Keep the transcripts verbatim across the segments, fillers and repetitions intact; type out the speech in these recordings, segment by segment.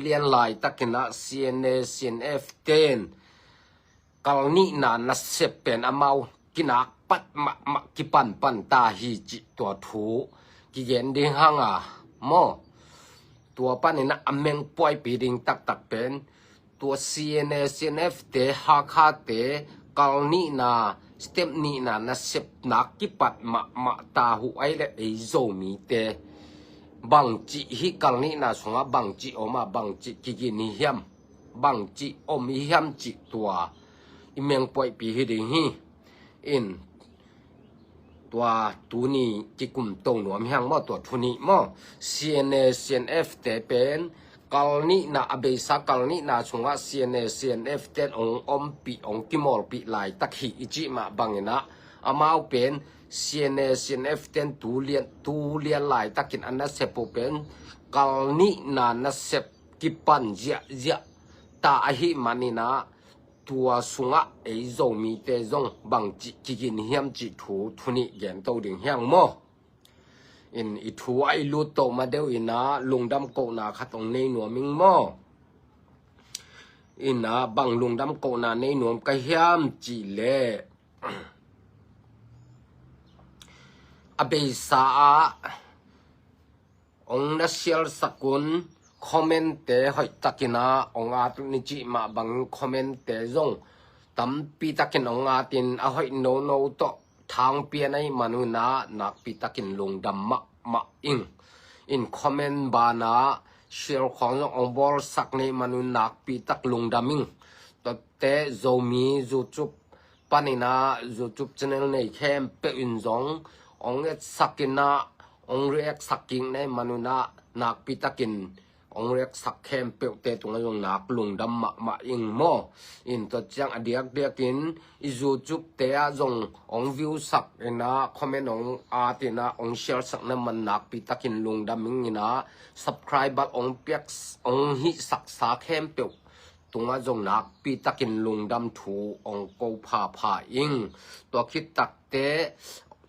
Lian laitakin ah C N A, C N F ten kal nihna nasep pen amau kinak pat mahmah kipanpan ta hi cih tua thu kigen ding hang a maw. Tua panin ah a mengpuaipi ding taktak pen tua C N A, C N F te, Hakha te kal nihna, step nihna nasep nak kipat mahmah ta uh ahih leh ei Zomite bangci hih kal nihna sungah bangci om a, bangci kigin hi hiam, bangci om hi hiam cih tua i mengpuaipi hi ding hi. In tua tuni kikum to nuam hi hang maw, tua thu nih maw. C N A, C N F te pen kal nihna, a beisa kal nihna sungah C N A, C N F ten ong ompih, ong kimawlpih laitak hi i cih mah bangin ah amau pen C N A, C N F ten tu lian, tu lian laitakin a nasep uh pen kal nihna nasep kipan ziahziah ta ahih manin ah tua sungah ei Zomite zong bangci kigin hiam cih thu, thu nih gen to ding hi hang maw. In i thu ah i lut to ma deuh in ah lungdam kohna khat ong nei nuam ing maw. In ah bang lungdam kohna nei nuam ka hiam cih leh a beisa ah ong na share sak un, comment te hoih takin ah ong at un i cih mah bangin comment te zong tampi takin ong atin a hoih nono tawh thangpian ahih manun ah nakpi takin lungdam mahmah ing. In comment banah share khawng zong ong bawlsak na hih manun nakpi tak lungdam ing. Tuate Zomi YouTube panin ah YouTube channel nei khempeuh in zong ong etsak in ah ong react sak kik na hih manun ah nakpi takin ong react sak khempeuhte tungah zong nak lungdam mahmah ing maw. In tua ciang a diakdiakin i YouTube te ah zong ong view sak in ah comment ong at in ah ong share sak na man nakpi takin lungdam ing. In ah subscriber ong piak, ong hih saksa khempeuh tungah zong nakpi takin lungdam thu ong ko phapha ing. Tua khit takte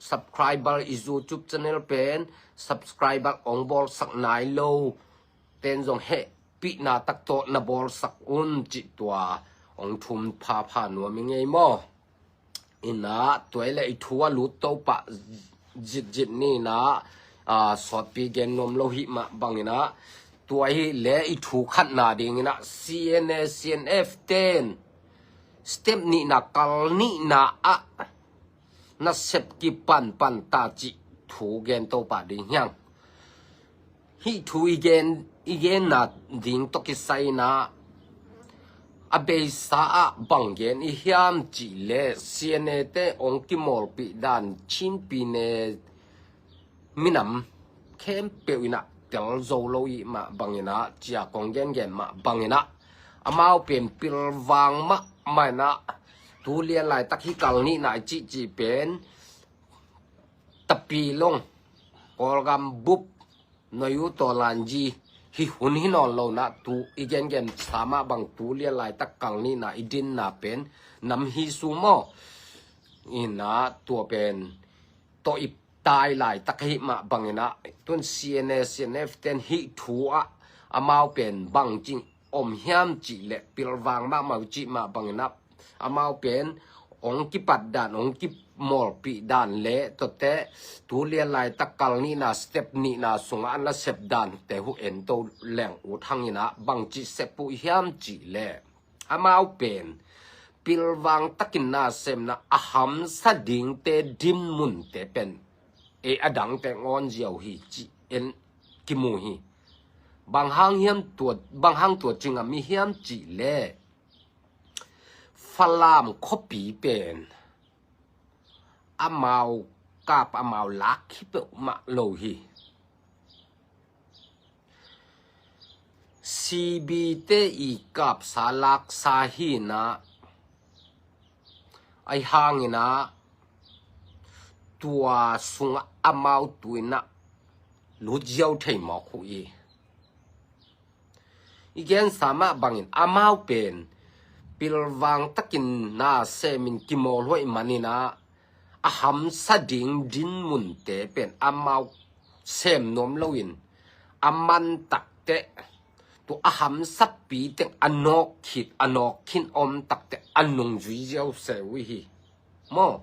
subscriber, i YouTube channel pen subscriber ong bawlsak nai lo ten zong hehpihna tak tawh na bawlsak un cih tua ong thum phapha nuam ing ei maw. In ah tua i leh i thu a lut to pah zitzit ni in ah, ah, sawtpi gen nuam lo hih mah bangin ah tua i leh i thu khatna dingin ah C N A, C N F ten step nihna kal nihna ah nasep kipanpan ta cih thu gen to pah ding hi hang. Hih thu i gen, i genna ding tawh kisai in ah a beisa ah bang gen i hiam cih leh C N A te ong kimawlpih dan Chin Pyine minam khempeuh in ah tel zo lo i hih mah bangin ah, ciah kong gengen mah bangin ah amau pen pilvang mahmah in ah tu lian laitak hih kal nihna i cihcih pen Tapilong, Kawlgam bup, Noyu, Tawlanji hih hun hi nawn lo in ah tu i gengensa mah bang tu lian laitak kal nihna i dinna pen Namhisu maw. In ah tua pen tawh i tai laitak ahih mah bangin ah tun C N A, C N F ten hih thu ah amau pen bangci om hiam cih leh pilvang mahmah uh cih mah bangin ah amau pen ong kipat dan, ong kimawlpih dan leh tuate tu lian laitak kal nihna step nihna sungah a nasep dante uh en to leng ut hangin ah bangci sep uh hiam cih leh amau pen pilvang takin nasemna a hamsa dingte dinmunte pen ei a dangte ngawn ziau hi cih en kimu hi. Bang hang hiam tua, bang hang tua ci ngam i hiam cih leh Falam khuapi pen amau kap, amau lak hi peuhmah lo hi. C B te i kapsa laksa hi in ah, ahi hangin ah tua sungah amau tu in ah lut ziau thei mawk uh i. I gensa mah bangin amau pen pilvang takin nasemin kimawl huai manin ah a hamsa ding dinmunte pen amau sem nuam loin a man takteh Tua a hamsapi teng a nawk khit a nawk khin om takte a nungzui ziau se uh hi. Maw?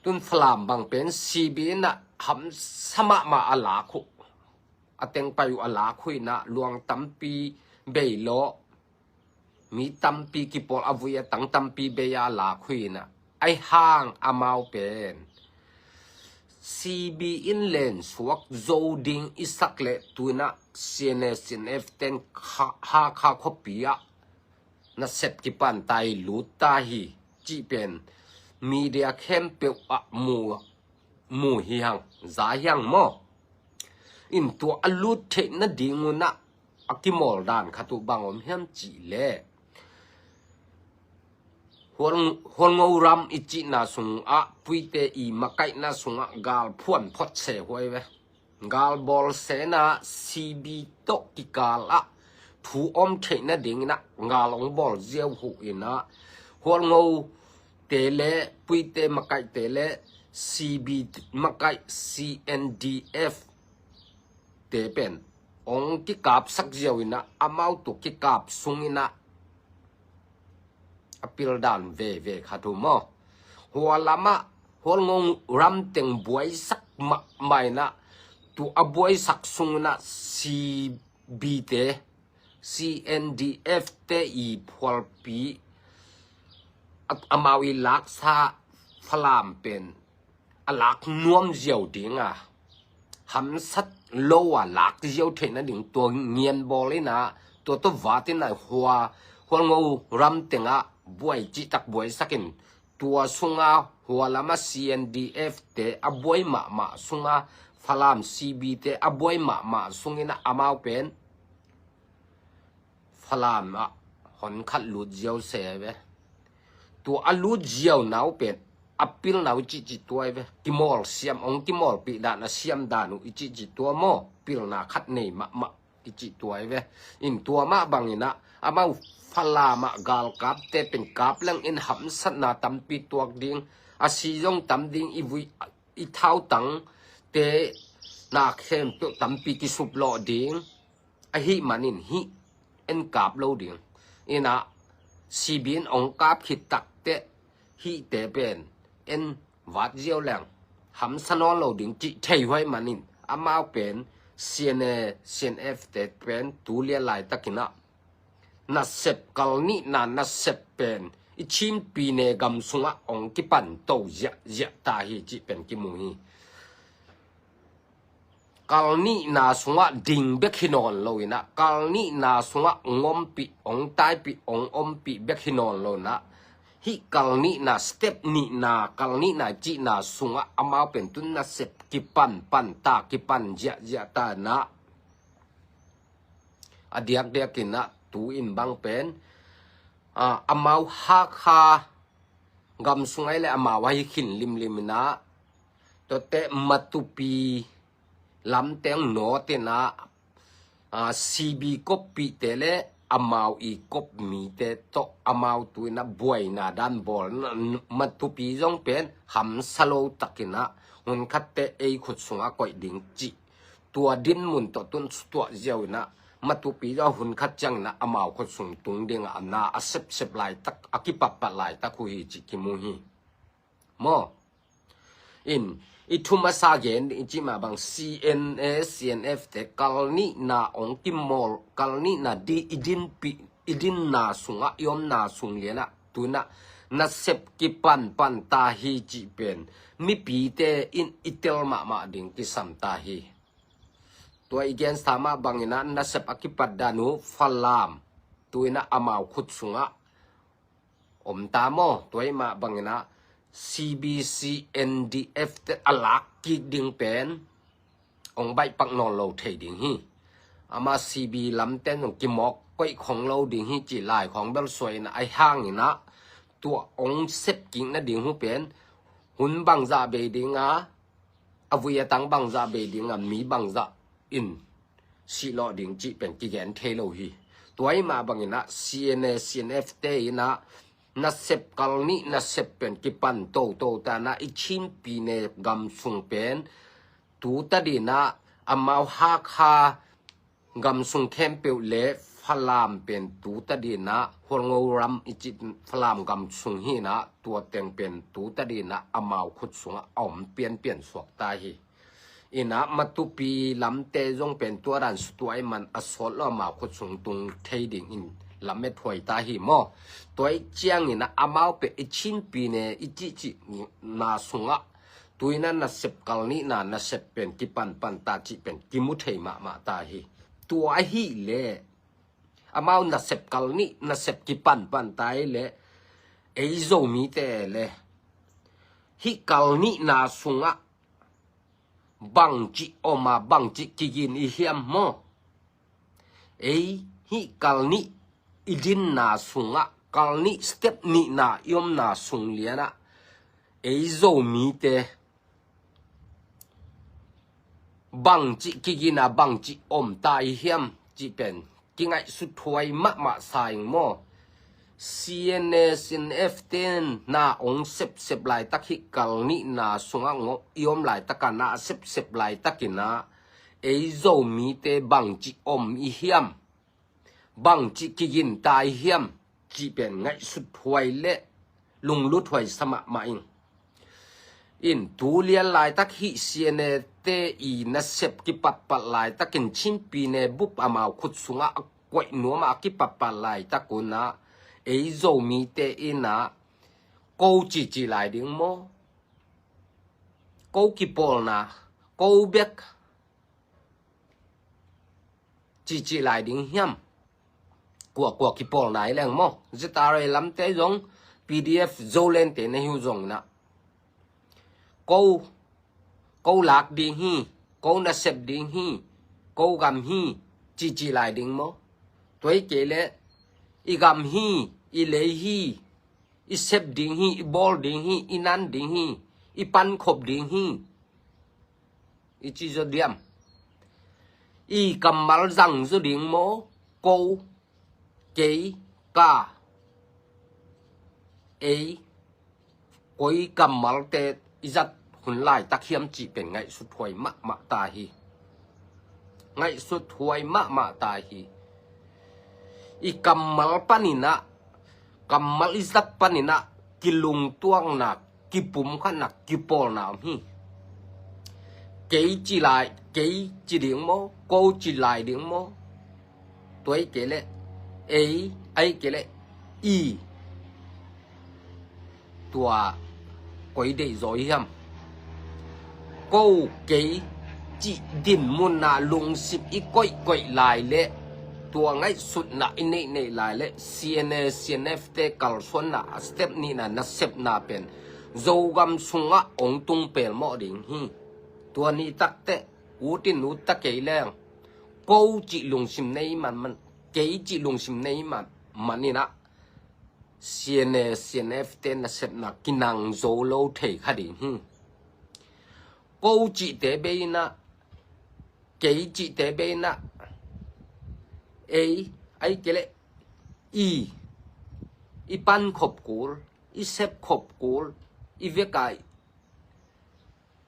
Tun Falam bang pen C B in ah hamsa mahmah a lak uh. A teng pai uh a lak uh in ah luang tampi bei lawh, mi tampi kipawl a vui a tang tampi bei a lak uh in ah. Ahi hang amau pen C B in lensuak zo ding i sak leh tu in ah C N A, C N F ten kha, Hakha khuapi ah nasep kipan ta hi, lut ta hi cih pen media khempeuh ah mu, mu hi hang, za hi hang maw? In tua a lut theih nading un ah a kimawl dan khat uh bang om hiam cih leh Hual, Hualngo ram i cihna sungah, Puite i makaihna sungah gal phuan phot se huai ve. Gal bawl sena C B tawh kikal ah thu om theih nading in ah gal ong bawl ziau huh in ah Hualngo te le Puite makaihte le C B makaih C N D F te pen ong kikapsak ziau in ah amau tua kikap sung in ah a pildan veve khat uh maw? Hua lamah Hualngo ram teng buaisak mahmah in ah tua a buaisak sung in ah C B te, C N D F te i phualpi a, amau i laksa Falam pen a lak nuam ziau ding a, hamsat lo a lak ziau theih nading tua ngian bawl in ah tua tua vat in ah hua Hualngo ram tengah buai cihtak buaisak in tua sunga hua lamah C N D F te a buai mahmah sunga Falam C B te a buai mahmah sung in ah amau pen Falam ah hon khat lut ziau se ve. Tua a lut ziau nau pen a pilna uh cihcih tuai ve. Kimawl siam ong kimawlpih dan a siam dan uh i cihcih tua maw? Pilna khat nei mahmah i cih tuai ve. In tua mah bang in ah amau Falam ah galkapte pen kap leng in hamsatna tampi tuak ding, a si zong tam ding, i vui i thautang te na khempeuh tampi kisuplawh ding. Ahi manin hih en kap lo ding. In ah C B in ong kap khit takteh hihte pen en vat ziau leng hamsa nawn lo ding cih thei huai manin amau pen C N A, C N F te pen tu lian laitak in ah nasep kal nihna nasep pen i Chin pyine gam sungah ong kipan to ziahziah ta hi cih pen kimu hi. Kal nihna sungah ding bek hi nawn lo in ah kal nihna sungah ong ompih, ong taipih, ong ompih bek hi nawn lo in ah hih kal nihna step nihna, kal nihna cihna sungah amau pen tun nasep kipan pan ta, kipan ziahziah ta in ah a diakdiak in ah tu in bang pen ah, amau Hakha gam sung ai le amau ahi khin limlim in ah tuate Matupi lamteng nawt in ah ah, C B koppihte le amau i kop mite tawh amau tu in ah buaina dan bawl in ah Matupi zong pen hamsa lo tak in ah hun khatte ei khut sungah koih ding cih tua dinmun tawh tun sutuah ziau in ah Matupi zong hun khat ciang in ah amau khut sung tung ding ah a na a sepsep laitak, a kipatpat laitak uh hi cih kimu hi. Maw? In i thu masa gen i cih mah bang C N A, C N F te kal nihna ong kimawl, kal nihna di i dinpih, i dinna sungah, i omna sung lian ah tu in ah nasep kipan pan ta hi cih pen mipite in i tel mahmah ding kisam ta hi. Tua i gensa mah bang in ah nasep a kipat dan uh Falam tu in ah amau khut sungah om ta maw? Tua i mah bang in ah C B, C N D F te a lak kik ding pen ong baihpak nawn lo thei ding hi. Amah C B lamte zong kimawk koih khong lo ding hi cih lai khong bel suai in ah ahi hang in ah tua ong sep kik nading uh pen hun bangzah bei ding a, a vui a tang bangzah bei ding a, mi bangzah in sihlawh ding cih pen kigen thei lo hi. Tua i mah bang in ah C N A, C N F te in ah nasep kal nih nasep pen kipan toto ta in ah i Chin pyine gam sung pen tu ta ding in ah amau Hakha Gam sung khempeuh le Falam pen tu tadinah Hualngo ram i cih Falam gam sung hinah tua teng pen tu tadinah amau khut sungah a om pianpian suak ta hi. Inah Matupi lamte zong pen tua dan sutuai man a sawt lo amau khut sung tung thei dingin lamet huai ta hi maw? Tua i cianginah amau pen i Chin pine i cihcih na sungah tuina nasep kal nihna nasep pen kipanpan ta cih pen kimu thei mahmah ta hi. Tua ahih leh amau nasep kal nih nasep kipanpan ta hi leh ei Zomite le hih kal nihna sungah bangci om a bangci kigin i hiam maw? Ei hih kal nih i dinna sungah kal nih step nihna i omna sung lianah ei Zomite bangci kigina bangci om ta i hiam cih pen kingaihsut huai mahmah sa ing maw? C N A, C N F ten na ong sepsep laitak hih kal nihna sungah ngok i om laitaka na sepsep laitakinah ei Zomite bangci om i hiam? Bangci kigin ta i hiam? Cih pen ngaihsut huai le lunglut huai sa mahmah ing. In tu lian laitak hih C N A te i nasep kipatpat laitakin Chin pine bup amau khut sungah a koih nuam a kipatpat laitak unah ei Zomite inah ko cici lai ding maw? Ko kipawlna, ko bek cici lai ding hiam? Kuakua kipawlna i leng maw? Z R A lamte zong P D F Zolente na hi uh zonginah ko, ko lak ding hi, ko nasep ding hi, ko gam hi cici lai ding maw? Tua i kei leh i gam hi, i lei hi, i sep ding hi, i bawl ding hi, i nan ding hi, i pankhop ding hi i ci zaw diam? I kammal zang zaw ding maw? Ko, kei, ka, ei, koi kammalte i zat hun laitak hiam cih pen ngaihsut huai mahmah ta hi. Ngaihsut huai mahmah ta hi. I kammal paninah, kammal i zat paninah kilungtuakna, kipumkhatna, kipawlna om hi. Kei ci lai, kei ci ding maw? Ko ci lai ding maw? Tua i kei leh ei, a i kei leh i. Tua koi deih zaw i hiam? Ko kei cih dinmunna lungsim i koihkoih lai leh tua ngaihsutna i neihneih lai leh C N A, C N F te kalsuanna a step nihna nasepna pen Zogam sungah ong tung pelmawh ding hi. Tua ni takteh ut in ut ta kei leng ko cih lungsim nei manman, kei cih lungsim nei manmaninah C N A, C N F te nasepna kinang zo lo thei kha ding hi. Ko cihte beinah, kei cihte beinah ei, a i kei leh i, i pankhop kul, i sepkhop kul, i veka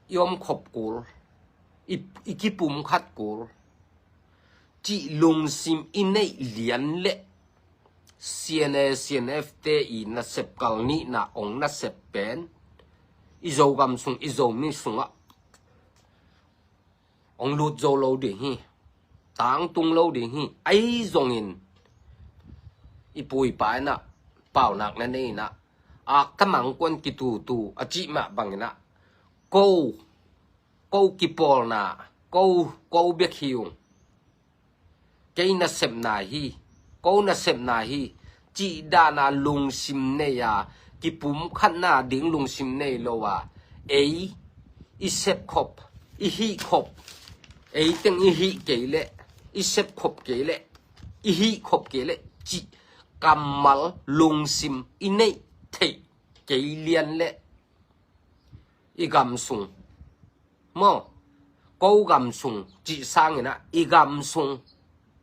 i omkhop kul, i, i kipumkhat kul cih lungsim i neih lian leh C N A, C N F te i nasep kal nihna ong nasep pen i Zogam sung, i Zomi sungah ong lut zo lo ding hi. Tangtung lo ding hi. Ahi zongin i pu i pa inah paunak na nei inah ak tamang kuan kitutu a cih mah banginah ko, ko kipawlna, ko, ko bek hi ung. Kei nasepna hi, ko nasepna hi cih dana lungsim nei a, kipumkhatna ding lungsim nei lo a, ei i sepkhop, i hihkhop, ei teng i hih kei leh, i sepkhop kei leh, i hihkhop kei leh cih kammal lungsim i neih theih kei lian leh i gam sung maw, ko gam sung cih sanginah i gam sung,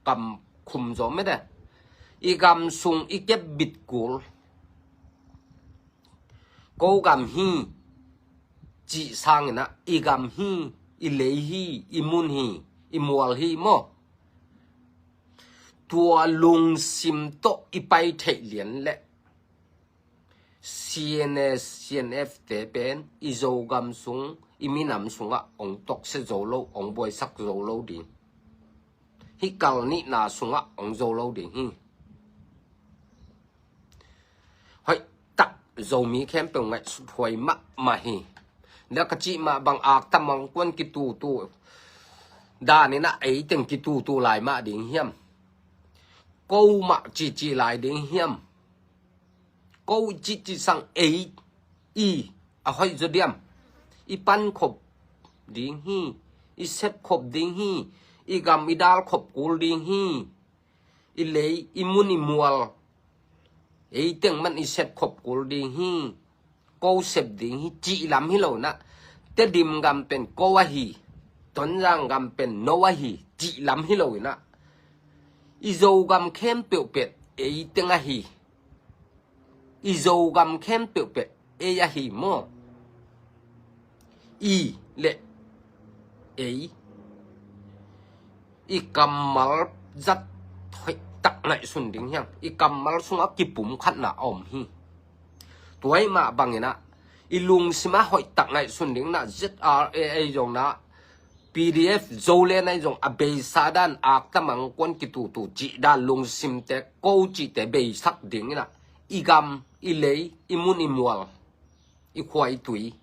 kam khum zaw mete, i gam sung i kep bit kul, ko gam hi cih sanginah i gam hi, i lei hi, i mun hi, i mual hi maw? tua lungsim tawh i pai theih lian le CNA, CNF te pen i Zogam sung, i minam sungah ong toksia zo lo, ong buaisak zo lo ding. Hih kal nihna sungah ong zo lo ding hi. Hoih tak, Zomi khempeuh ngaihsut huai mahmah hi. Dah ka cih mah bang, akta mangkuan kitutu dan in ah ei teng kitutu lai mah ding hiam? Ko mah cihcih lai ding hiam? Ko cihcih sang ei i a hoih zaw diam? I pankhop ding hi. I sepkhop ding hi. I gam i dal khop kul ding hi. I lei, i mun i mual, ei teng man i sepkhop kul ding hi. Ko sep ding hi cih lam hi lo in ah, Tedim gam pen ko ahi, Tonzang gam pen no ahi cih lam hi lo in ah, i Zogam khempeuh pen ei teng ahi. I Zogam khempeuh pen ei ahi maw? I le ei, i kammal zat hoih tak ngaihsun ding hiang. I kammal sungah kipumkhatna a om hi. Tua ahih mah bangin ah, i lungsim ah hoih tak ngaihsun ding in ah, ZRA ahi zong in ah, PDF Zoland ahi zong a beisa dan, akta mangkuan kitutu cih dan, lungsimte, ko cihte beisak ding in ah, i gam, i lei, i mun i mual, i khua i tui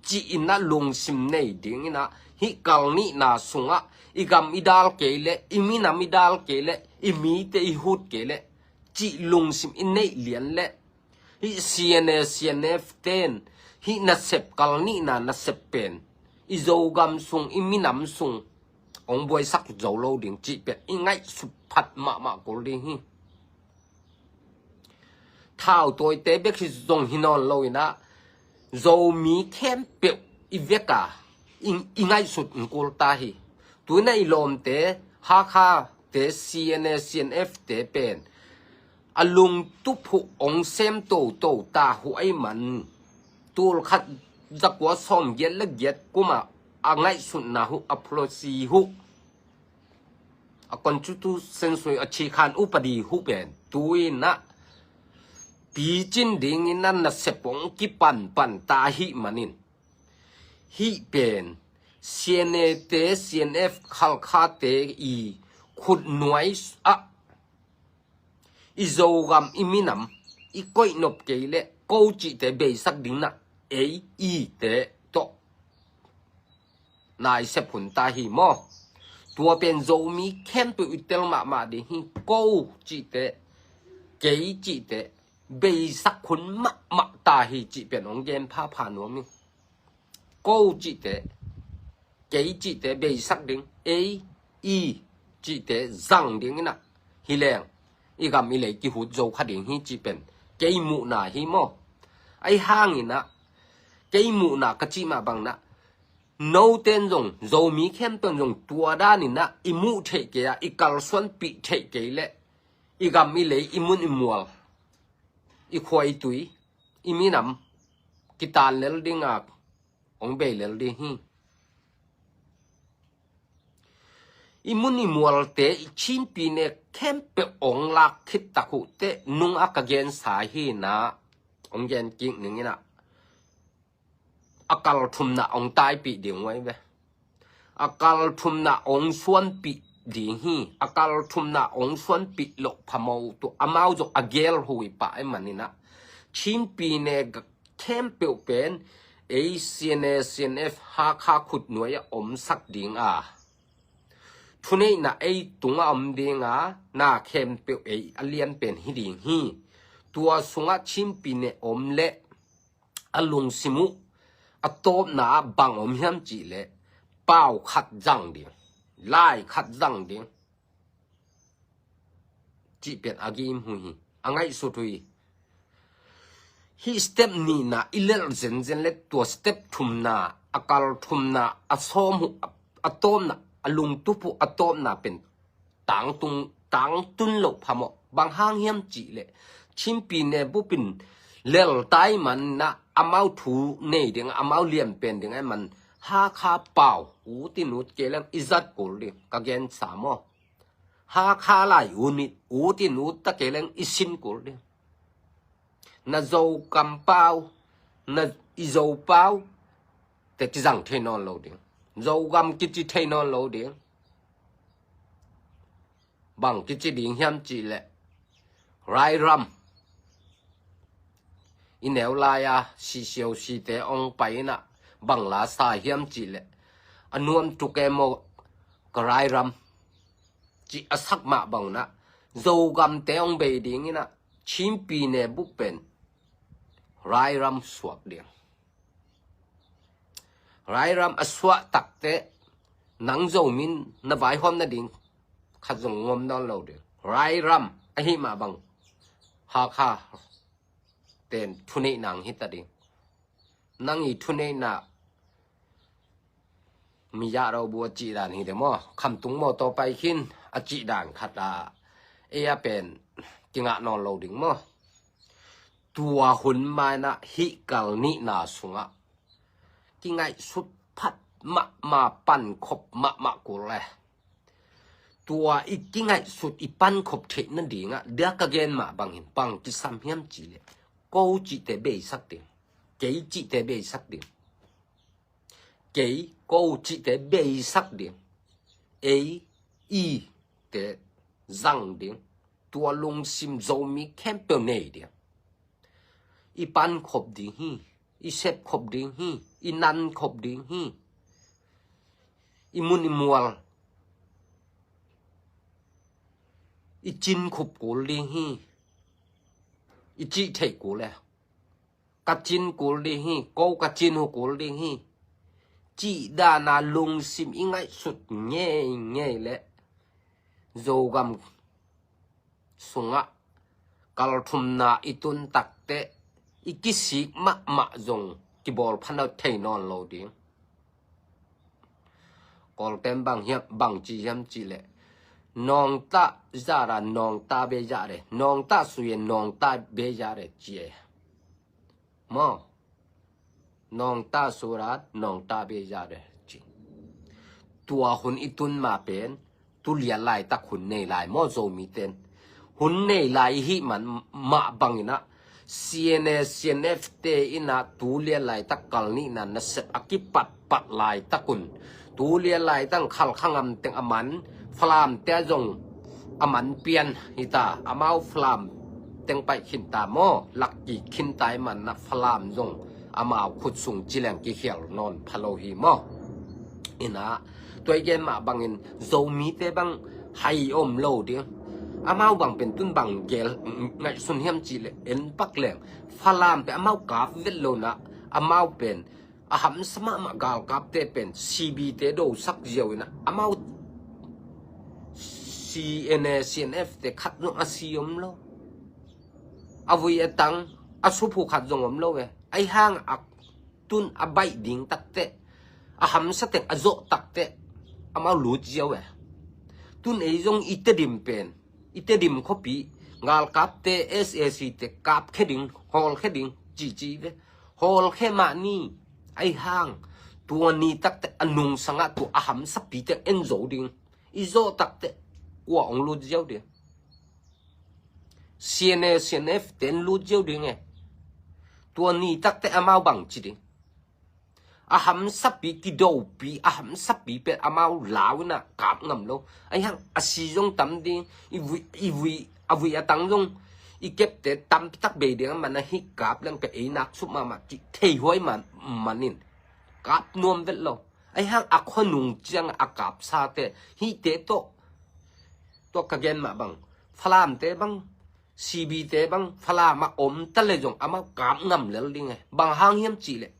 cih in ah lungsim nei ding in ah, hih kal nihna sungah i gam i dal kei le, i minam i dal kei le, i mite i hut kei le cih lungsim i neih lian le, hih CNA, CNF ten hih nasep, kal nihna nasep pen i Zogam sung, i minam sung ong buaisak zo lo ding cih pen i ngaihsut phat mahmah kul ding hi. Thautawite bek hi zong hi nawn lo in ah, Zomi khempeuh i vek a, i, i ngaihsut in kul ta hi. Tu in ah i lawmte, Hakhate, CNA, CNF te pen a lungtup uh ong sem toto ta uh ahih man, tul khat za kua sawm giat le giat kum ah a ngaihsutna uh, a policy uh, a constitution sui, a cikhan upadi uh pen tu in ah picin ding in ah nasep ong kipanpan ta ahih manin, hih pen CNA te, CNF, Hakha te i khutnuai ah i Zogam, i minam i koihnop kei le, ko cihte beisak ding in ah ei, i te tawh na i sep hun ta hi maw? Tua pen Zomi khempeuh i tel mahmah ding hi. Ko cihte, kei cihte beisak hun mahmah ta hi cih pen ong gen phapha nuam hi. Ko cihte, kei cihte beisak ding, ei, i cihte zang ding in ah, hi leng i gam i lei kihut zo kha ding hi cih pen kei muhna hi maw? Ahi hangin ah, kei muhna ka cih mah bang in ah, noten zong, Zomi khempeuh in zong tua dan in ah i muh theih kei a, i kalsuanpih theih kei le, i gam i lei, i mun i mual, i khua i tui, i minam kitan lel ding a, ong bei lel ding hi. I mun i mualte, i Chin pyine khempeuh ong lak khit tak uh teh, nung a ka gensa hi in ah, ong gen kik ning in ah, a kal thumna ong taipih ding uh ahi ve. A kal thumna ong suanpih ding hi. A kal thumna ong suanpih loh phamawh uh teh, amau zong a gel huai pah ahih manin ah, Chin pyine khempeuh pen ei CNA, CNF, Hakha khutnuai ah omsak ding a, thuneihna ei tungah om ding a, na khempeuh ei a lian pen hi ding hi. Tua sungah Chin pyine om le, a lungsim uh a tawpna ah bang om hiam cih leh, pau khat zang ding, lai khat zang ding cih pen a gim uh hi, a ngaihsut uh hi. Hih step nihna i lelh zenzen le, tua step thumna, a kal thumna, a sawm uh, a, a tawpna, a lungtup uh a tawpna pen tangtung, tangtun loh phamawh. Bang hang hiam cih leh, Chin pyine bupin lel ta ahih manin ah, amau thu nei ding, amau lianpen ding ahih man, Hakha pau ut in ut kei leng i zat kul ding, ka gensa maw? Hakha lai unit, ut in ut ta kei leng i sin kul ding. Na Zogam pau, na i Zo pau te kizang thei nawn lo ding. Zogam kici thei nawn lo ding. Bang kici ding hiam cih leh, rairam, i neu lai-a sisiau site ong pai inah bang la sa hiam cih leh, a nuam tuk e maw ka rairam, cih a sak mah bang nah, Zogamte ong bei ding inah, Chinpi ne bup pen rairam suak ding. Rairam a suah takte, nang Zomi in na vaihawm nading khat zong ngom nawn lo ding. Rairam ahi mah bang, Hakha ten thuneihna hi ta ding. Nang i thuneihna, mi yah ro bu a cih dan hi de maw, khamtung maw, tawh pai khin a cih dan khat a, ei a pen kingah nawn lo ding maw. Tua hun mainah hih kal nihna sungah kingaihsut phat mahmah, pankhop mahmah kul e. Tua i kingaihsut, i pankhop theih nadingah dia ka gen mah bangin bang kisam hiam cih leh, ko cihte beisak ding, kei cihte beisak ding. Kei, ko cihte beisak ding. Ei, i te zang ding. Tua lungsim Zomi khempeuh nei ding. I pankhop ding hi. I sepkhop ding hi. I nankhop ding hi. I mun i mual i cinkhop kul ding hi. I cih theih kul e. Ka cin kul ding hi, ko ka cin uh kul ding hi, cih dana lungsim i ngaihsut ngeingei leh, Zogam sungah kalthumna i tun takteh, i kisik mahmah zong kibawl pha thei nawn lo ding. Kawlten bang hiam, bang ci hiam cih leh, nongta zara nongta be zare, nongta suye nongta be zare ci e. Maw, nongta surat nongta be zare ci. Tua hun i tun ma pen, tu lian laitak hun nei lai maw, Zomiten? Hun nei lai i hih man mah banginah, C N A, C N F te inah tu lian laitak kal nihna nasep a kipatpat laitak un, tu lian laitak Khalkha ngam teng a man, Falam te zong a man pian hita, amau Falam teng paih khinta maw, lak kik khinta i manah Falam zong amau khut sung ci leng kikhial nawn pha lo hi maw. Inah, tua i gen mah bangin Zomite bang hai om lo ding. Amau bang pen tun bang gel ngaihsun hiam cih leh, en pak leng, Falam pen amau kap vet lo nah, amau pen a hamsa mahmah galkapte pen C B te dosak ziau inah, amau C N A, C N F te khat zong a si om lo. A vui a tang, a suphu khat zong om lo e. Ahi hang a tun a baih ding takteh, a hamsa teng a zawh takteh, amau lut ziau e. Tun ei zong i Tedim pen, i Tedim khuapi galkapte, S A C te kapkhia ding, hawlkhia ding cici ve. Hawlkhia mah ni, ahi hang tua ni takteh a nungsangah tua a hamsapi teng en zo ding. I zawh takteh kua hong lut ziau ding? C N A, C N F ten lut ziau ding e. Tua ni takteh amau bang ci ding? A hamsapi, kidopi a hamsapi pen amau lau inah kap ngam lo. Ahi hang a si zong tam ding, i vui, i vui, a vui a tang zong i kepte tampitak bei ding a, man ahi kap leng pen ei nak sup mahmah cih theihuai man, manin kap nuam vet lo. Ahi hang a khuanung ciang a kapsate, hihte tawh, tua ka gen mah bang, Falamte bang, C B te bang, Falam ah om ta le zong amau kap ngam lel ding e. Bang hang hiam cih leh,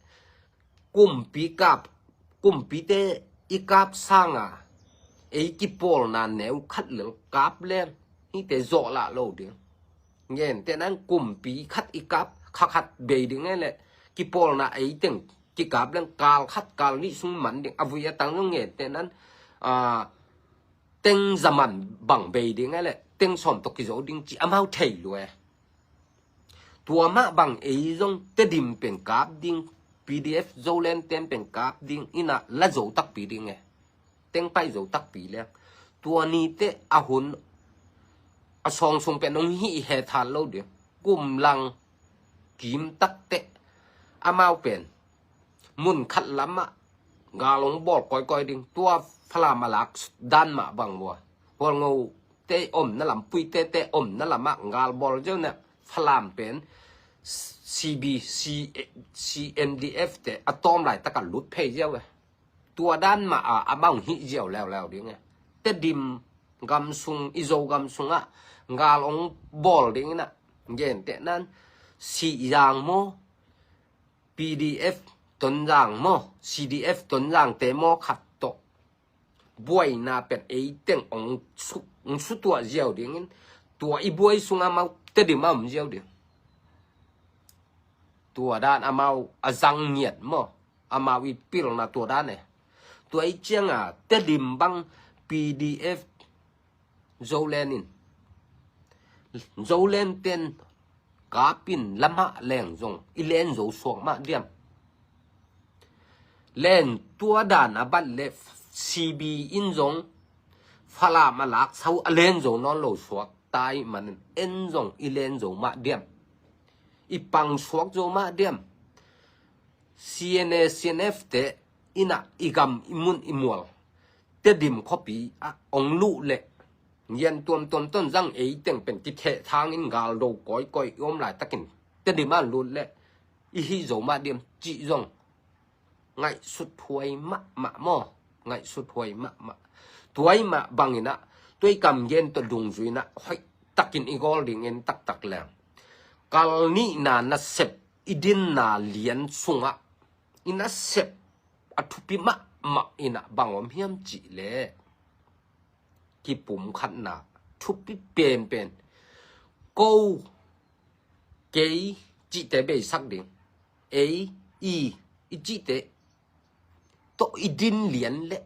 kumpi kap, kumpite i kap sanga ei kipawlna neu khat lel kap leng, hihte zawh lah lo ding. Ngen teh nan kumpi khat i kap, kha khat bei ding e leh, kipawlna ei teng kikap leng kal khat kal nih sung man ding. A vui a tang zong ngen teh nan, a, teng za man bang bei ding e leh, teng sawm tawh kizo ding ci amau thei lua e. Tua mah bang ei zong Tedim pen kap ding, P D F Zoland ten pen kap ding, inah la zo takpi ding e. Teng paih zo takpi leng. Tua ni teh a hun a sawng sung pen hong hih he than lo ding. Kum lang kim tak teh amau pen mun khat lamah gal hong bawl kawikawi ding. Tua Falam a lak dan mah bang vua, Hualngo te omna lam, Puite te omna lamah gal bawl ziau na, Falam pen C B, C, C N D F te a tawm laitak a lut phei ziau e. Tua dan mah a, amau hih ziau leuleu ding e. Tedim gam sung, i Zogam sungah gal hong bawl ding inah, genteh nan, Sihzang maw, P D F Tonzang maw, C D F Tonzang te maw khat tawh buaina pen ei teng hong su-, hong sutuah ziau dingin, tua i buai sungah amau Tedim a om ziau ding. Tua dan amau a zang ngiat maw, amau i pilna tua dan e. Tua i cianga Tedim bang P D F Zoland in, Zoland ten kapin lamah leng zong i len zo suak mah diam. Len tua dan a bat le C B in zong Falam a laksa uh a len zo nawn lo suak tai manin en zong i len zo mah diam. I pang suak zo mah diam. C N A, C N F te inah i gam, i mun, i mual Tedim khuapi ah hong luh leh, yan tuamtuam Tonzang ei teng pen kitheh thangin gal do kawikawi i om laitakin Tedim ah lut leh i hih zo mah diam cih zong ngaihsut huai mahmah maw. Ngaihsut huai mahmah. Tuai mah banginah, tuai kam gen tawh dungzui inah hoih takin i gawl ding en taktak leng, kal nihna nasep i dinna lian sungah i nasep a thupi mahmah inah bang om hiam cih leh, kipumkhatna thupi penpen, ko, kei cihte beisak ding. Ei, i, i cihte tawh i din lian leh,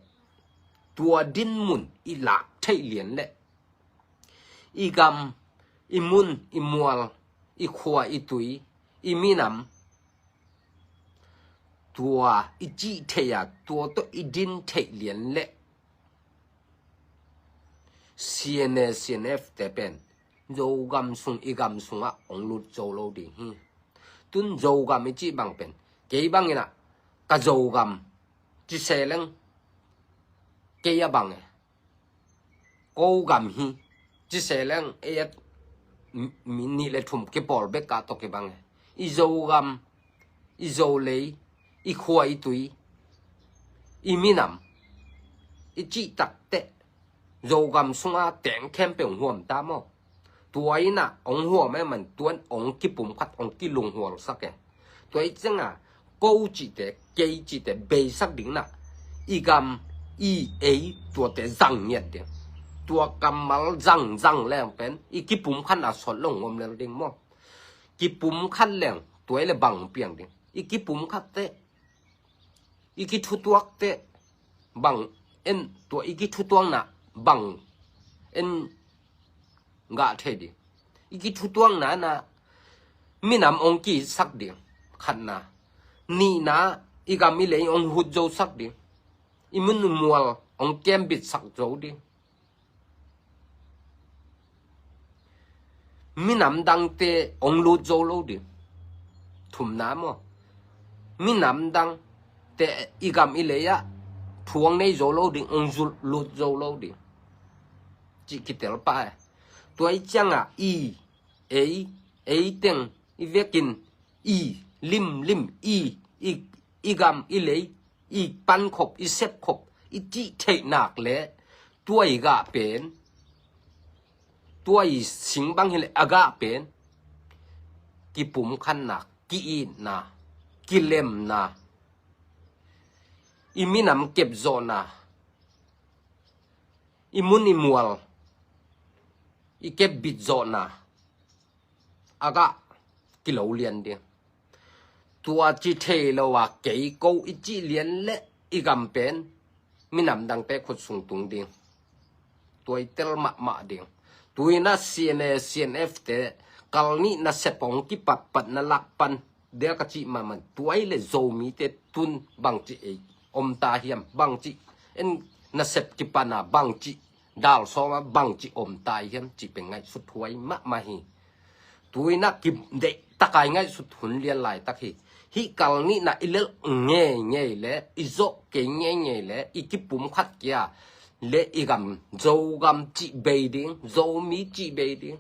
tua din mun i lak theih lian leh, i gam, i mun, i mual, i khua, i tui, i minam, tua i cih theih a, tua tawh i din theih lian leh, C N A, C N F te pen Zogam sung, i gam sungah hong lut zo lo ding hi. Tun Zogam i cih bang pen, kei banginah ka Zogam ci se leng kei a bang e. Ko gam hi ci se leng ei a mi nih le thum kipawl bek ah tawh kibang e. I Zogam, i Zolei, i khua, i tui, i minam i cih takteh Zogam sunga teng khempeuh hong huam ta maw. Tua inah hong huam e man tuan hong kipumkhat, hong kilunghualsak e. Tua i cianga ko cihte, kei cihte beisak ding inah, i gam, i, ei tuate zang ngiat ding. Tua kammal zang zang leng pen i kipumkhatna sawt lo hong om lel ding maw. Kipumkhat leng tua i le bang piang ding. I kipumkhat teh, i kithutuak teh bang en, tua i kithutuakna bang en gah thei ding. I kithutuakna na minam hong kisak ding, khatna. Nihna, i gam i lei hong hut zosak ding. I mun i mual hong kembitsak zo ding. Minam dangte hong lut zo lo ding. Thumna maw, minam dangte i gam i lei ah thu hong nei zo lo ding, hong zul lut zo lo ding cih kitel pah e. Tua i ciangah i, ei, ei teng i vekin i limlim i, i, i gam i lei i pankhop, i sepkhop i cih theih nak le, tua i gah pen, tua i sing bang hileh a gah pen kipumkhatna, ki-itna, kilemna, i minam kepzawhna, i mun i mual i kepbitzawhna a gah kilo lian ding. Tua ci thei lo a kei ko i cih lian le i gam pen minam dangte khut sung tung ding. Tua i tel mahmah ding. Tuina C N A, C N F te kal nih nasep hong kipatpatna lak pan dia ka cih mahmah. Tua i le Zomite tun bangci ei om ta hiam, bangci en nasep kipana, bangci Dal sawm ah bangci om tai hiam cih pen ngaihsut huai mahmah hi. Tuinah kideih takai ngaihsut hun lian laitak hi. Hih kal nihna i lelh ngeingei le i zawh kei ngeingei le i kipum khat kia le i gam Zogam cih bei ding, Zomi cih bei ding.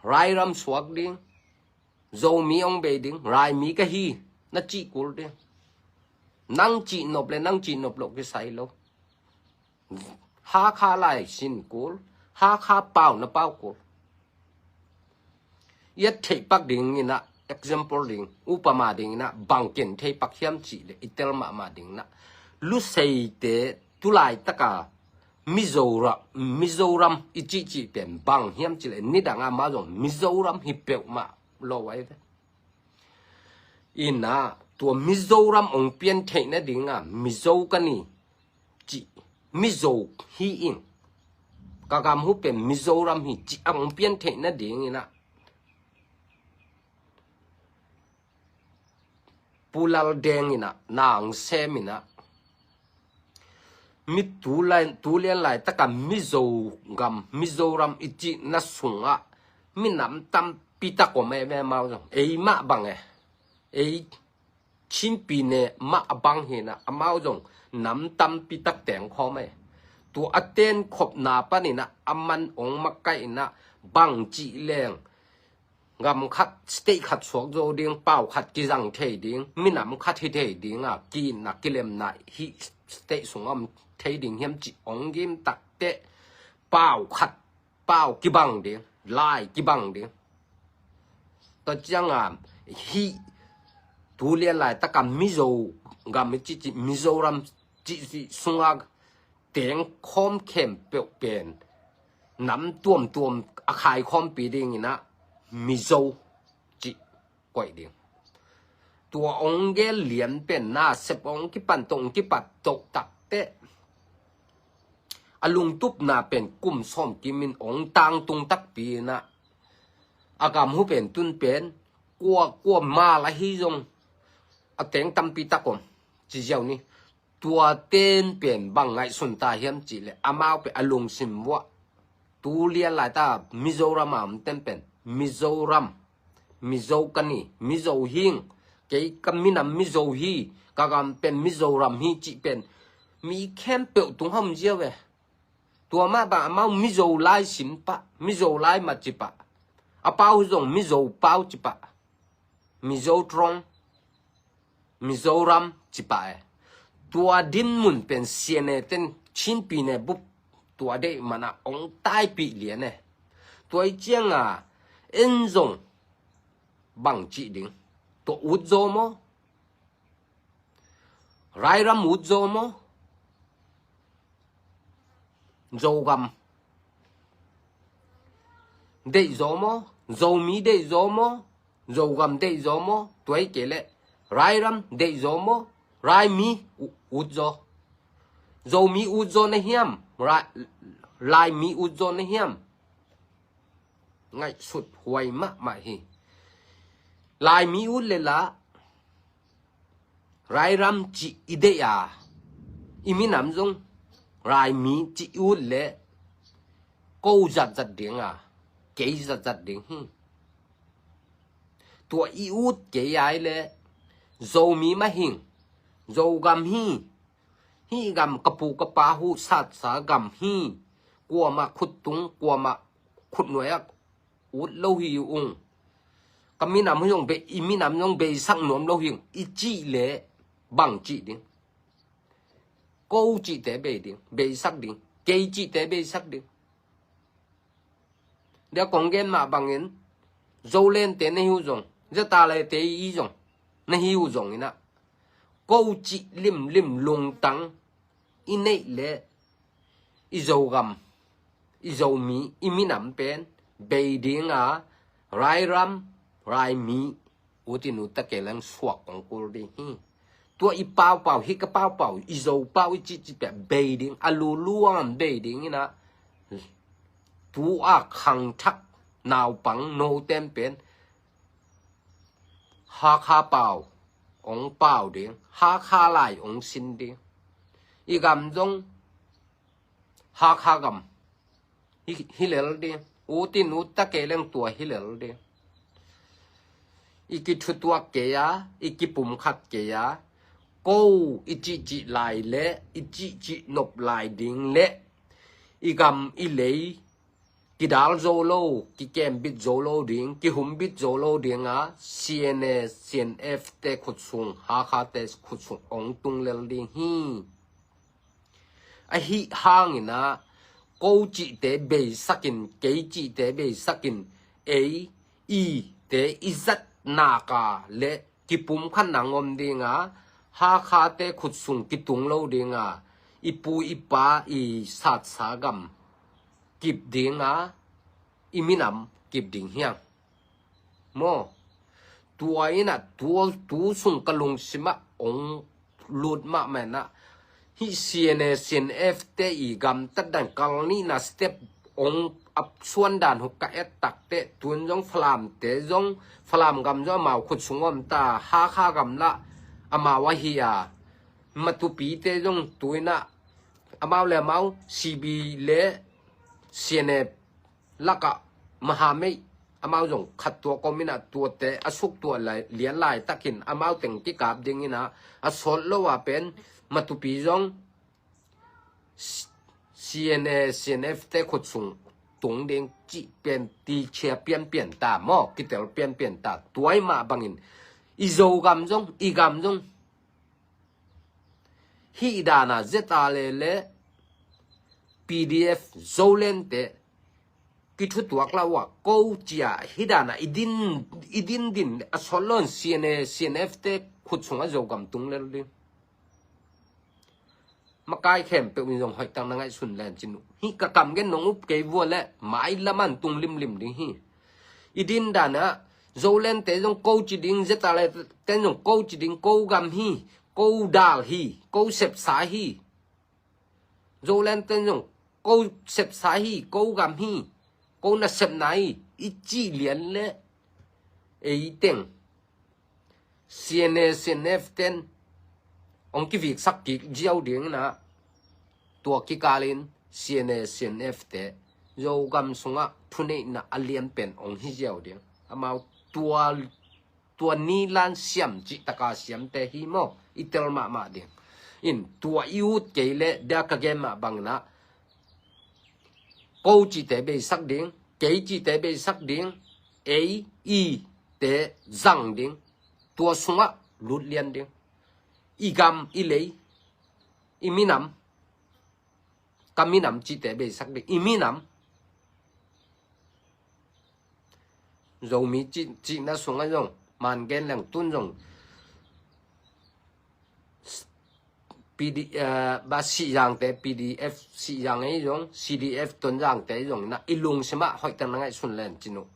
Rairam suak ding. Zomi hong bei ding, Raimi ka hi na cih kul ding. Nang cih nop le nang cih nop loh kisai lo. Hakha lai sin kul, Hakha pau na pau kul. I et theih pak ding inah, example ding, upama ding inah bang ken theih pak hiam cih le i tel mahmah ding inah, Luseite tulaitaka Mizoram, Mizoram i cihcih pen bang hiam cih le nidang a amau zong Mizoram hi peuhmah lo ai ve. Inah tua Mizoram hong pian theih nadinga Mizo ka ni cih, Mizo hi ing, ka gam hu pen Mizoram hi cih a hong pian theih nading inah Pu Lal Deng inah na hong sem inah mi tu lai, tu lian laitaka Mizo gam, Mizoram i cihna sungah minam tampi tak om e ve amau zong. Ei mah bang e. Ei Chinpi ne mah a bang hi inah amau zong nam tampi tak teng khawm e. Tua a tenkhopna pan inah a man hong makaih inah bang cih leng gam khat, state khat suak zo ding, pau khat kizang thei ding, minam khat hi thei ding a, ki-itna kilemna hih state sungah om thei ding hiam cih hong gim takteh pau khat, pau kibang ding, lai kibang ding. Tua cianga hih tu lian laitaka Mizo gam i cihcih, Mizoram cihcih sunga teng khawm khempeuh pen nam tuamtuam a khai khawmpi ding inah Mizo cih koih ding. Tua hong gel lian pen nasep hong kipan toh, hong kipat toh takteh a lungtupna pen kum sawm kimin hong tangtung takpi inah a gam hu pen tun pen kua, kua mal ahi zong a teng tampi tak om ci ziau ni. Tua ten pen bang ngaihsun ta hiam cih le amau pen a lungsim vuah tu lian laita Mizoram a om ten pen Mizoram, Mizo ka ni, Mizo hing, kei ka minam Mizo hi, ka gam pen Mizoram hi cih pen mi khempeuh tung hom ziau e. Tua mah bang amau Mizo lai sim pah, Mizo lai mah ci pah. A pau zong Mizo pau ci pah. Mizo trong, Mizoram ci pah e. Tua dinmun pen siane ten Chinpi ne bup tua deih mana hong taipih lian e. Tua i cianga en zong bang cih ding. Tua ut zaw maw? Rairam ut zaw maw? Zogam deih zaw maw? Zomi deih zaw maw? Zogam deih zaw maw? Tua hi kei leh Rairam deih zaw maw? Raimi u-, ut zaw. Zomi ut zaw na hiam? Rai-, Laimi ut zaw na hiam? Ngaihsut huai mahmah hi. Laimi ut le lah Rairam cih i deih a, i minam zong Raimi cih i ut le ko zatzat ding a, kei zatzat ding hi. Tua i ut kei ai le Zomi mah hing, Zogam hi, hih gam ka pu ka pa huh satsa gam hi, kuamah khuttung, kuamah khutnuai ah ut lo hi ung. Ka minam hi zong bei, i minam zong beisak nuam lo hi ung i cih le bang cih ding? Ko cihte bei ding, beisak ding, kei cihte beisak ding. Dia kong gen mah bangin Zolente na hi uh zong, Zatalete i zong na hi uh zong inah ko cih limlim lungtang i neih le i Zogam, i Zomi, i minam pen bei dinga Rairam, Raimi utin uta kei leng suak kong kul ding hi. Tua i paupau, hih ka paupau, i Zo pau i cihcih pia bei ding, a luluang bei ding inah tu a khangthak naupang noten pen Hakha pau hong pau ding, Hakha lai hong sin ding. I gam zong Hakha gam hi, hi lel ding. Ut in ut ta kei leng tua hi lel ding. I kithutuak kei a, i kipumkhat kei a, ko i cihcih lai le i cihcih nop lai ding le i gam i lei kidal zo lo, kikembit zo lo ding, kihumbit zo lo ding a, C N A, C N F te khut sung, Hakha te khut sung ong tung lel ding hi. Ahi hangin ah, ko cihte beisakin, kei cihte beisakin, ei, i te i zat naka le kipumkhatna ngom ding a, Hakha te khut sung kitung lo ding a, i pu i pa i satsa gam kip ding a, i minam kip ding hiang. Maw, tua in ah, tua, tu sung ka lungsim ah ong lut mahmah in ah, hih C N A, C N F te i gamtat dan kal nihna step ong ap suan dan huk ka et tak teh, tun zong Falam te zong, Falam gam zong amau khut sung om ta, Hakha gam lah amau ahi a, Matupi te zong tu in ah, amau le amau, C B le C N A lakah mahamei amau zong khat tua kom in ah, tuate a suk tua lai, lian laitakin amau teng kikap ding in ah, a sawt lo a pen Matupi zong C N A, C N F te khut sung tung ding cih pen tichia pianpian ta maw, kitel pianpian ta. Tua i mah bangin i Zogam zong, i gam zong hih dana Z R A le P D F Zoland te kithutuak lo a, ko cia hih dana i din, i din din a sawt lo in C N A, C N F te khut sungah Zogam tung lel ding. Makai khempeuh in zong hoih tak na ngaihsun len cin uh. Hih ka kam gen nong up kei vua le mailam an tung limlim ding hi. I din dan ah Zoland te zong ko ci ding, Z R A te zong ko ci ding, ko gam hi, ko dal hi, ko sepsa hi. Zoland te zong ko sepsa hi, ko gam hi, ko nasepna hi, i cih lian le ei teng C N A, C N F ten ong kiviksak kik ziau ding in ah, tua kikal in C N A, C N F te Zogam sungah thuneihna a lian pen ong hi ziau ding. Amau tua, tua ni lan siam cih taka siamte hi maw, i tel mahmah ding. In tua i ut kei le dia ka gen mah bangin ah, ko cihte beisak ding, kei cihte beisak ding, ei, i te zang ding, tua sungah lut lian ding. I gam, i lei, i minam, ka minam cihte beisak ding, i minam. Zomi cih, cihna sungah zong man gen leng tun zong P D, eh, ba Sihzangte, P D F Sihzang ei zong, C D F Tonzangte ei zong in ah, i lungsim ah hoih tak na ngaihsun len cin uh.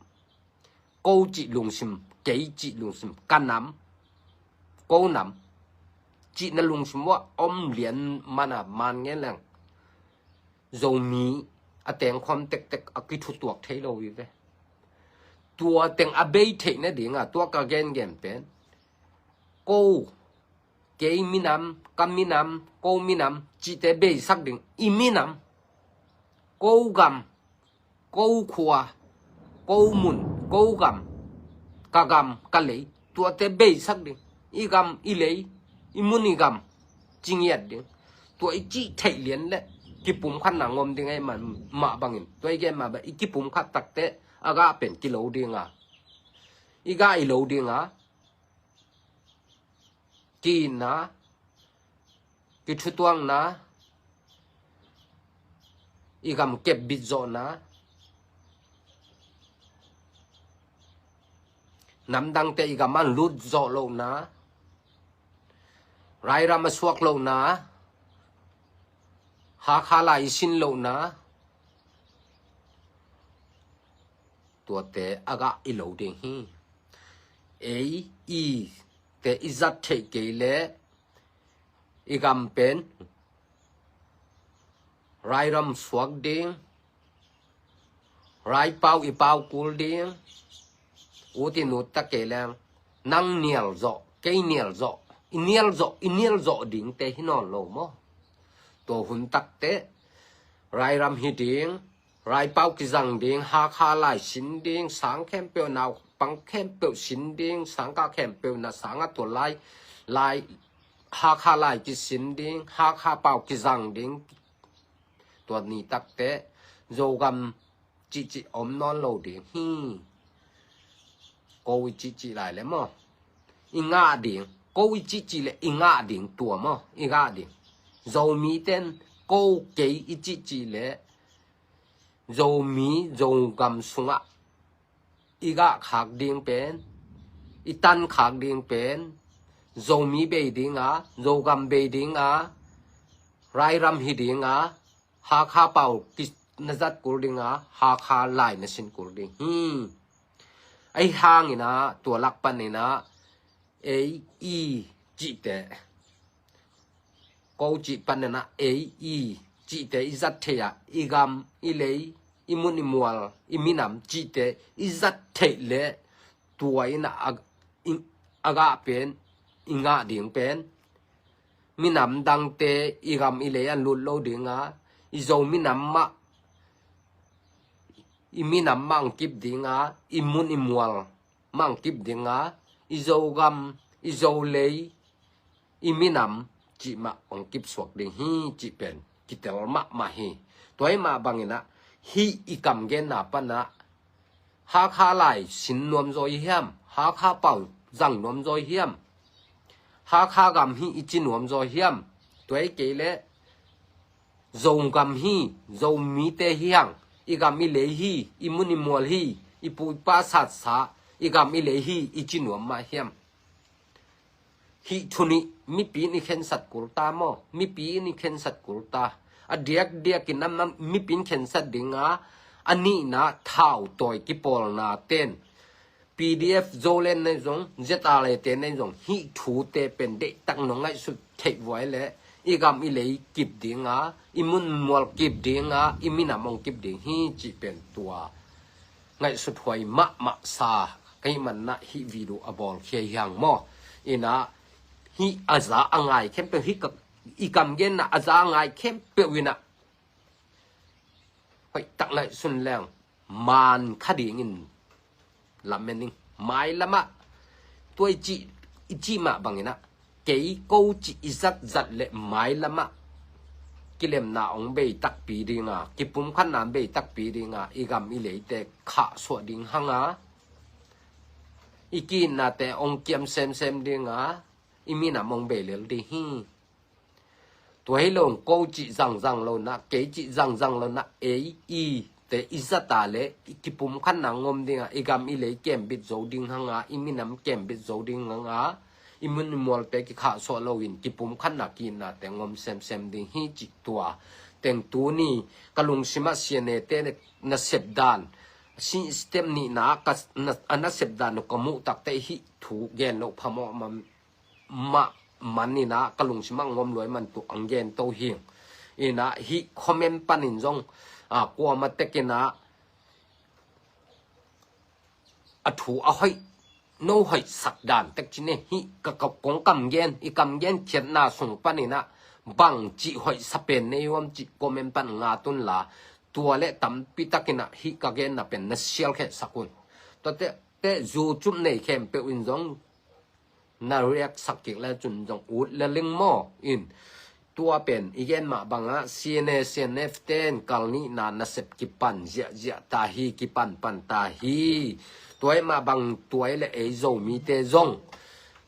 Ko cih lungsim, kei cih lungsim, ka nam, ko nam cihna lungsim uh ah om lian man a, man ngen leng Zomi a tengkhawm tektek a kithutuak thei lo hi ve. Tua teng a bei theih nading a, tua ka gengen pen, ko, kei minam, ka minam, ko minam cihte beisak ding, i minam, ko gam, ko khua, ko mun, ko gam, ka gam, ka lei, tuate beisak ding, i gam, i lei, i mun, i gam ci ngiat ding. Tua i cih theih lian le kipumkhatna ngom ding ei mah, mah bangin, tua i gen mah bang i kipumkhat tak teh a gah pen kilo ding a, i gah i lo ding a, ki-itna, kithutuakna, i gam kepbit zawhna, namdangte i gam an lut zawh lohna, rairam a suak lohna, Hakha lai i sin lohna, tuate a gah i lo ding hi. Ei, i te i zat theih kei le i gam pen rairam suak ding, raipau i pau kul ding, ut in ut ta kei leng, nang nial zawh, kei nial zawh, i nial zawh, i nial zawh dingte hi nawn lo maw? Tua hun tak teh Rairam hi ding, Raipau kizang ding, Hakha lai sin ding, sang khempeuh, naupang khempeuh sin ding, sangkah khempeuh na sang a tua lai, lai, Hakha lai kisin ding, Hakha pau kizang ding, tua ni takte Zogam cihcih om nawn lo ding hi. Ko i cihcih lai le maw, i ngah ding. Ko i cihcih le i ngah ding tua maw, i ngah ding. Zomi ten ko kei i cihcih le Zomi Zogam sungah i gah khak ding pen, i tan khak ding pen, Zomi bei dinga, Zogam bei dinga, Rairam hi dinga, Hakha pau ki na zat kul dinga, Hakha lai na sin kul ding hi. Ahi hangin ah tua lak panin ah ei i cihte, ko cih panin ah ei i cihte i zat theih ah, i gam, i lei, i mun i mual, i minam cihte i zat theih le tua in ah a, i, a gah pen, i ngah ding pen, minam dangte i gam i lei an lut lo dinga, i Zo minam mah, i minam mah ang kip dinga, i mun i mual mah ang kip dinga, i Zogam, i Zolei, i minam cih mah ang kip suak ding hi cih pen kitel mahmah hi. Tua hi mah bangin ah hih i kam genna pan ah Hakha lai sin nuam zaw i hiam? Hakha pau zang nuam zaw i hiam? Hakha gam hi i ci nuam zaw i hiam? Tua hi kei le Zogam hi, Zomite hi hang, i gam i lei hi, i mun i mual hi, i pu i pa satsa, i gam i lei hi i ci nuam mah hiam? Hih thu nih mipi in i khensat kul ta maw? Mipi in i khensat kul ta. A diakdiakin a mipi in khensat dinga, a nihna thau tawi kipawlna ten, P D F Zoland nei zong, Z R A te nei zong, hih thute pen deihtak nong ngaihsut theih vuai le i gam i lei kip dinga, i mun mual kip dinga, i minam ong kip ding hi cih pen tua ngaihsut huai mahmah sa ka hih manah hih video a bawl khia hi hang maw? Inah hih a za a ngai khempeuh, hih ka, i kam genna a za a ngai khempeuh inah hoih tak ngaihsun leng man kha dingin lamen ing. Mailamah tua i cih, i cih mah banginah kei ko cih i zatzat le mailamah kilemna ong bei takpi dinga, kipumkhatna ong bei takpi dinga, i gam i leite khahsuah ding hanga, i kiinnate ong kiam semsem dinga, i minam ong bei lel ding hi. Tua hi lo, ko cih zangzang lo na, kei cih zangzang lo na, ei i te i zata le i kipumkhatna ngom dinga, i gam i lei kembit zo ding hanga, i minam kembit zo ding hanga, i mun i mualte kikhahsuah loin kipumkhatna kiinnate ngom semsem ding hi cih tua teng tuni ka lungsimah C N A te na sepdan, system nihna ka, na, a na sepdan uh ka muh takte hih thu gen loh phamawh mam mah maninah ka lungsimah ngom luai man tuh ang gen to hi. Inah hih comment panin zong, a, kuama tekinah a thu a hoih, no hoih sak dan tek cine hih ka, ka kong kam gen, i kam gen khiatna sung paninah bang cih hoih sa pen nei uam cih comment pan nga tunla, tua le tampi takinah hih ka genna pen na sialkheh sak un. Tua te, te zu cup nei khempeuh in zong na react sak kik le cun zong ut le ling maw? In tua pen i gen mah bangah C N A, C N F ten kal nihna nasep kipan ziahziah ta hi, kipanpan ta hi. Tuai mah bang tuai le ei Zomite zong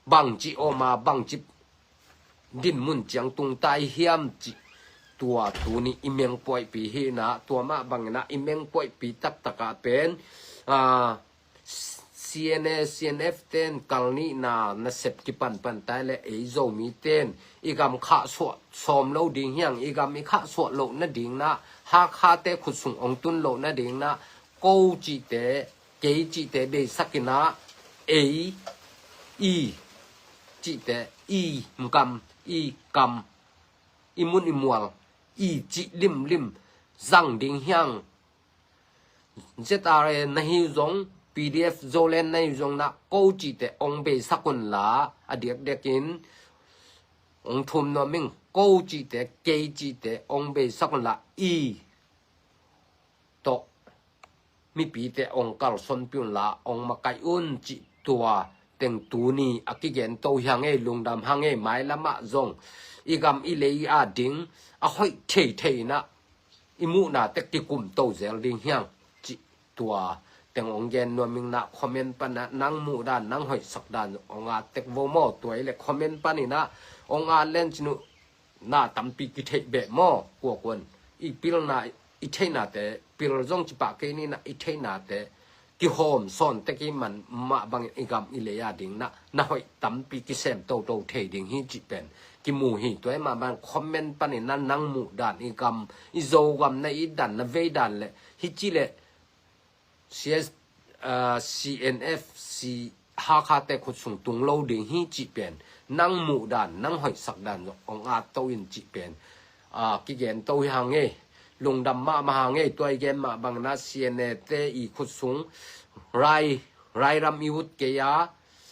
bangci oma, bangci dinmun ciang tung ta i hiam cih tua tuni i mengpuaihpi hi na, tua mah banginah i mengpuaihpi taktakah pen, a, C N A, C N F ten kal nihna nasep kipanpan tai le ei Zomi ten i gam khahsuah sawm lo ding hiang, i gam i khahsuah loh nading na, Hakhate khutsung ong tun loh nading na, ko cihte, kei cihte beisakinah, ei, i cihte, i kam, i kam, i mun i mual, i cih limlim zang ding hiang. Z R A na hi zong, P D F Zoland na hi zong na, ko cihte ong beisak unla, a diakdiakin ong thum nuam ing, ko cihte, kei cihte ong beisak unla, i tawh mipite ong kalsuanpih unla ong makaih un cih tua teng tuni a kigen to hi hang ei, lungdam hang ei. Mailamah zong i gam i lei a ding a hoih theithei inah i muhna tek kikum to zel ding hi hang cih tua teng ong gen nuam ing. Na comment panah nang muhdan, nang hoihsak dan ong at tek vo maw? Tua i le comment paninah ong at len cin uh, na tampi kitheih beh maw? Kuakuan i pilna, i theihnate pil zong cipah kei ninah, i theihnate kihawm sawn tek i man mah bangin i gam i lei a ding na, na hoih tampi kisem toto thei ding hi cih pen kimu hi. Tua i mah bang comment paninah nang muhdan, i gam, i Zogam na itdan, na veidan le hi ci le C S, ah, C N F C Hakhate khut sung tung lo ding hi cih pen nang muhdan, nang hoihsak dan zong ong at to in cih pen, ah, kigen to hi hang ei. Lungdam mahmah hang ei. Tua i gen mah bangin ah C N A te i khut sung rai, rairam i ut kei a,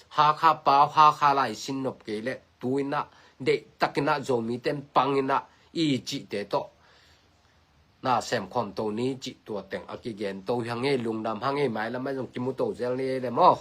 Hakha pau, Hakha lai sin nop kei le tu inah deihtakinah Zomite in pang inah i cihte tawh na sem khawm to ni cih tua teng a kigen to hi hang ei. Lungdam hang ei. Mailamah zong kimu to zel ni ei le maw?